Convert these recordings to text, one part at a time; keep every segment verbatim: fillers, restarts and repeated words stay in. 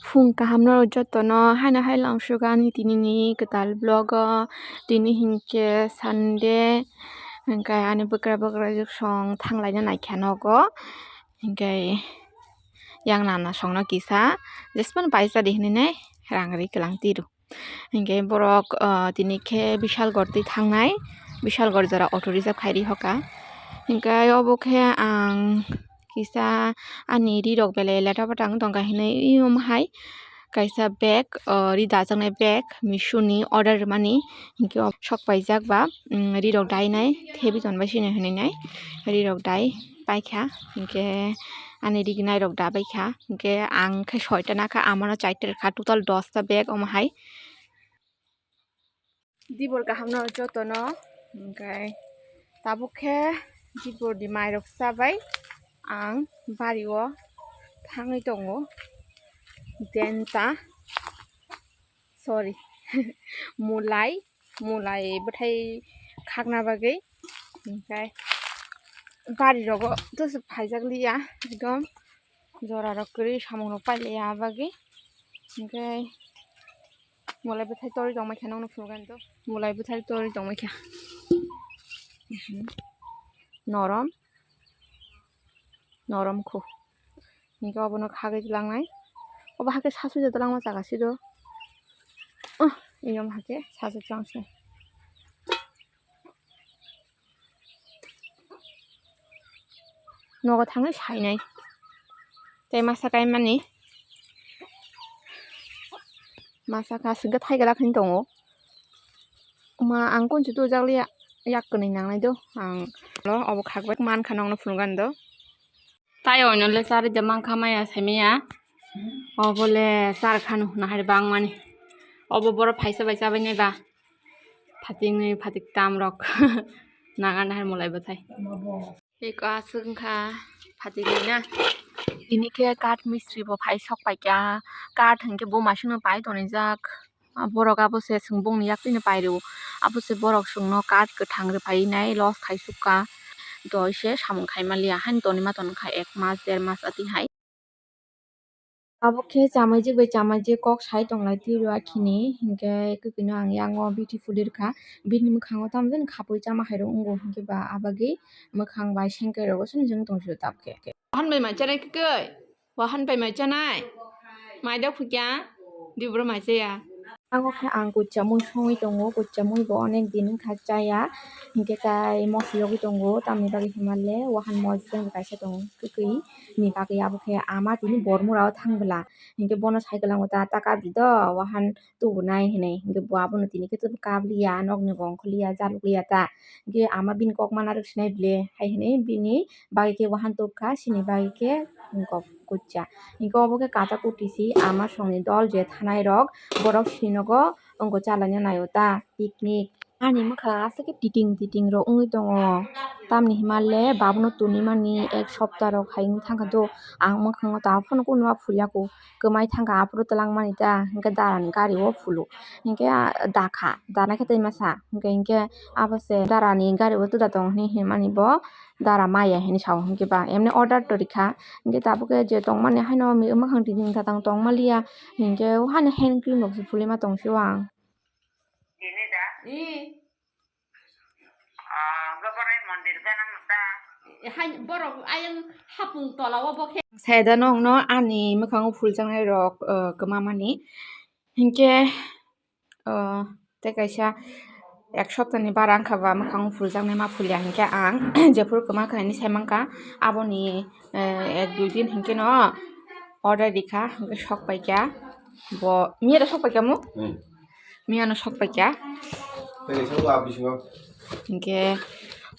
Phung kaham no jotono haino hai langsugo ani tini ni kwtal vlog o. Tini hinkhe Sunday, hinkhe ani bwkra bwkra song thanglaina naikha nogo, hinkhe yang nana songno kisa jesmano paisa di hinwi nai rang ri kwlang tiro. Hinkhe borok, ah, tini khe Bishalgarh twi thangnai, Bishalgarh jora auto reserve khai ri hoka. Hinkhe obo khe ang kisa ani ri rok belai leta bwtang tongkha hinwi omo hai kaisa bag, ah, ri dajaknai bag Meesho ni order rwmani hinkhe sok paijak ba, um, ri rok dainai thebi tonbai sini hinwi nai ri rok dai paikha hinkhe ani ri gnai rok da baikha hinkhe ang khe soita nakha amano chaita rwkha total dosta bag omo hai. Dibor kaham no jotono, hinkhe tabuk khe dibor ni mai rok chabai ang bari o thangwi tongo. Denta, sorry, mulai, mulai bwthai khakna bagwi, hinkhe bari rogo dosa phaijak liya ekdom. Jora rok kwrwi samung rok pailaiya bagwi. Hinkhe mulai bwthai torwi tongmai kha nokno phunukgani do. Mulai bwthai torwi tongmai kha. Norom. Norom kho. Hinkhe obono khagwi tlangnai. Obo hakhe sasu je twlangma jaga si do. Uh, eyom hakhe sasu twlang se. Nogo thangwi sainai. Tei masa kaimani. Masa ka singkhe thai glak hinwi tongo. Ma ang kunchu tujak liya, yak kwnwi nangnai do. Ang lo obo khakbai mankha nokno phunukgani do. Tai oino le charwi de mankha maya saimaya. Obo le char khanu nahar bangmani. Obo borok phaisa bai chabainai ba. Phatikni phatik tam rok. Naga nahar mulai bwthai. Eko aswk wngkha phatikni na. Tini khe kath mistri bo phai sok paikha. Kath hinkhe bo masino pai tonijak. Ah, borok abo se chwng bongni yaktwino pai rwo. Abo se borok chwngno kath kwthang rwphai nai loss khai sukha. Doi se samung khai manliya, haino tonwi ma tongkha ek mas, der mas atwi hai. Abo khe chamaijak bai chamaijak kok sai tonglai twi rw akhini, hinkhe kwkhwino ang yango beautiful rwkha. Bini mwkhango tamo jani khapui chama hai rw wngo, hinkhe ba abagwi mwkhang bai sengkhe rogo soni jwng tong sio tabukhe. Wahan bai mai chanai kwkhwi? Wahan bai mai chanai? Mai da phukya? Dibro mai chaya? Tango khe ang kuchcha mui songwi tongo, kuchcha mui bo onek din wngkha chaya, hinkhe tai moso yogwi tongo, tamni bagwi hima le wahan mojang kaisa tongo kwkhwi ni bagwi, abo khe ama tini Bormura o thang bwla, hinkhe bono sai kwlango ta, ta kap di do, wahan tubunai hinwi, hinkhe bo abono tini khe tei kabliya, nokni bo ongkhorliya, jalukliya ta, hinkhe ama bini kok mana rwksinai bwle hai hinwi bini bagwi khe wahan tubkha, chini bagwi khe kok kuchcha. Hinkhe obo khe kacha kutisi ama songni dol je thanai rok, borok sinogo wngkha chalaina naio ta picnic. Ani mwkhang aswk khe titing titing rok wngwi tongo, tamni hima le babono tuni mani ek sopta rok hai wngwi thangkha do, ang mwkhango ta phano kunu ma phulya kho. Kwmai thangkha aphuru twlangmani ta, hinkhe darani gari o phulu, hinkhe ah, dakha, dana khe twi masa, hinkhe, hinkhe abo se darani gari o twda tong hinwi hinmani bo dara maya hinwi sao, hinkhe ba emni order to rikha, hinkhe tabuk khe je tongmani haino mwkhang tini tatang tongmaliya, hinkhe o haino hand cream rok se phulwi ma tong sio ang. Hai borok ayang hapung tola o bo khe. Saida nokno ani mwkhango phuljaknai rok, uh, kwmamani. Hinkhe, uh, tei kaisa ek soptani bara wngkha ba mwkhango phuljaknai ma phulya hinkhe ang jephuru kwma khaini sai mankha aboni, uh, ek dui din hinkhe no order rikha hinkhe sok paikha bo miya da sok paikha mu? Hmm. Miyano sok paikha. Tei kaisa o a bisingo. Hinkhe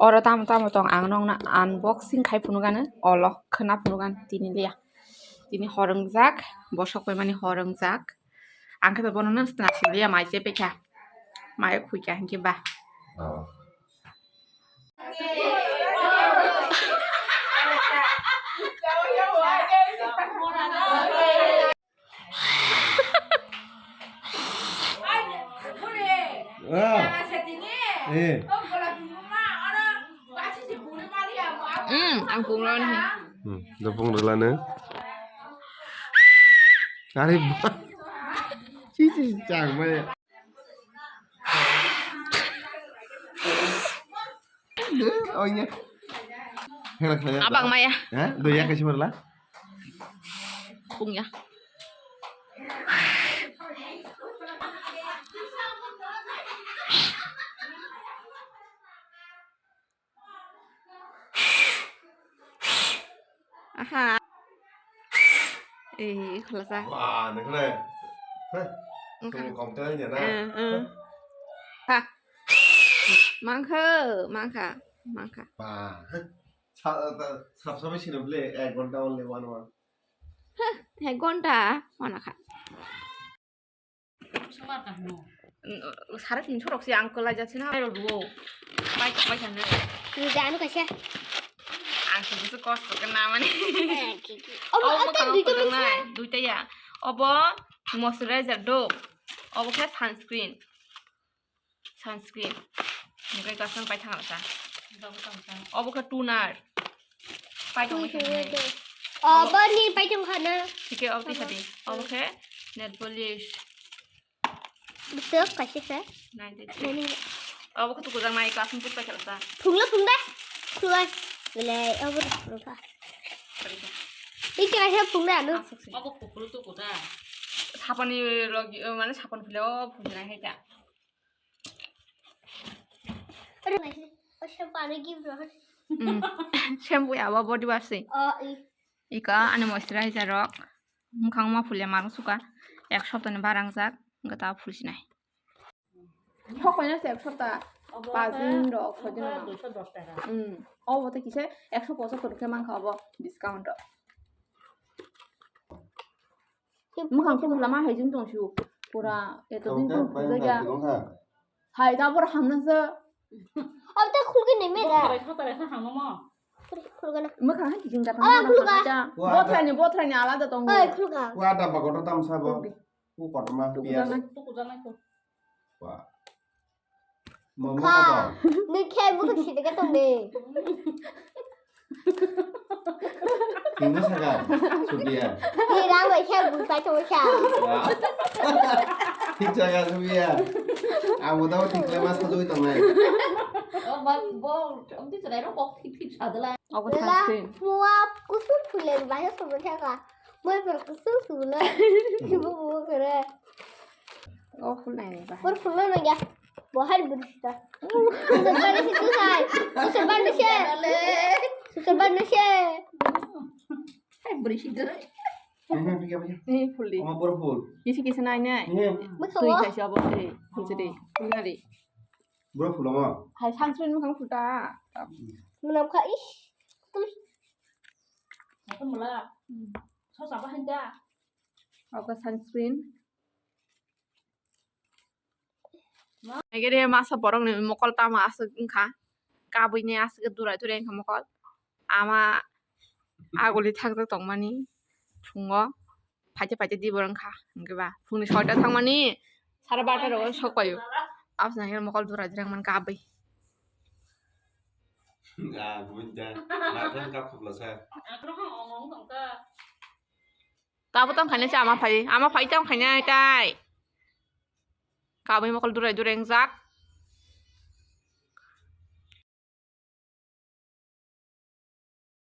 oro tamo tamo tong ang nokno unboxing khai phunukgano, olo khwna phunukgano tini liya. Tini hor wngjak, bo sok paimani hor wngjak. Ang khe bono nang sina siliya mai se paikha. Mai khuikha hinkhe ba. Oh. Ah. Eh. Hmm, ang pungrani. Hmm, do pungrani. Are ba. Chi chi chang maya. Oh iya. Hela khlai. Abang maya. Ha? Doi ya kaisa berla. Pung ya. Aha. Eh, khlasa. Wah, nang khlai. Hah? Wngkha. Sung kom tela nya na. Eh, eh. Ha. Mangkha, mangkha, mangkha. Wah. Sa, sa, sab, sab sini bole, ek ghonta only one hour. Hah, ek ghonta, mana kha. Sare tinso rok se ang kwlai jat se na rw o. Pai pai thang nai. Ni da ano kaisa. Ang se busu kosto ke na mane. Omo omo ata tang duita ko nai, busa. Duita ya. Obo moisturizer do. Obo khe sunscreen. Sunscreen. Ni kai kasan pai thang sa. Obo khe toner. Paitong Tui paitong sui nai. Obo ni paitong khana. Tike obo tisa di. Obo khe nail polish. Betul kasih sa. Nai de. Nani. Obo khe tukujak nai, class ni paitong sa. Phungla phungda. Phungla. Belai obo phungla. Ini kira saya phungla anu. Asuk si. Obo kupulu tukuda. Sapani logi, eh, mane sapani phile o phungnai hai ta. Aduh, nasi. Oh, shampoo anu gift roh. Hmm. Shampoo ya, bo body wash se. Oh, i. Ika ani moisturizer rok. Mukhang ma phulya marung suka. Ek sopta ni barang jak. Gata phul sinai. Hokoi na se ek sopta. Obo pas din rok, soi din rok. Duiso dos taka. Hmm. Obo te kise ekso pochottor khe mankha obo discount rok. Mukhang khe bwla ma hai jeng tong sio. Pura eto din tong phunjak ya. Hai da bor hamna se. Obo te khulgwi nai me da. Khatarai khatarai kha hangno mo. Khulgana. Mukhang hai jeng da. Obo khulga. Bothrai ni bothrai ni alada tong. Oi khulga. Wa da ba goto tam sa bo. Khulgwi. Ku kotorma pias. Tukujanai. Tukujanai ko. Wah. Momo kotor. Nung khe bukuk sini ka tong de. Tingna saka, Supriya. Ni rang bai khe bui pai tong kha. Wah. Thik saka, Supriya. Ang mota moti thik khlai ma sajagwi tongnai. Oh, ba, bo, amtwi chwrai rok kok thik thik sadala. Obo sunscreen. Mua kusur phulen bai sobo thaka. Moi pur kusur sula. Ibu bu kere. Oh, full nai ba. Pur full nai ya. Bahar berista. Susah banget sih, susah. Susah banget sih. Susah banget sih. Hai, berisi deh. Ini, ini, ini. Ini full di. Oma pur full. Isi kisa nai nai. Ini. Betul. Tui kasih apa sih? Full sedih. Full nari. Bro, full oma. Hai, sunscreen mukhang full ta. Menam kha, ish. Terus. Apa mula? Hmm. Sos apa hendak? Apa sunscreen? Egere masa borok ni mokol tamo aswk wngkha, kabui ni aswk durai durai wngkha mokol. Ama aguli thakjak tongmani phungo phaite phaite di borok wngkha, hwnkhe ba phungni soita thangmani sara barta rogo sok paio. Aboni mokol durai durai wngmani kabui. Ah, buja. Makan kap khopla sa. Kabo tong khaina cha ama phai, ama phai tong khaina tai. Kabui mokol durai durai wngjak.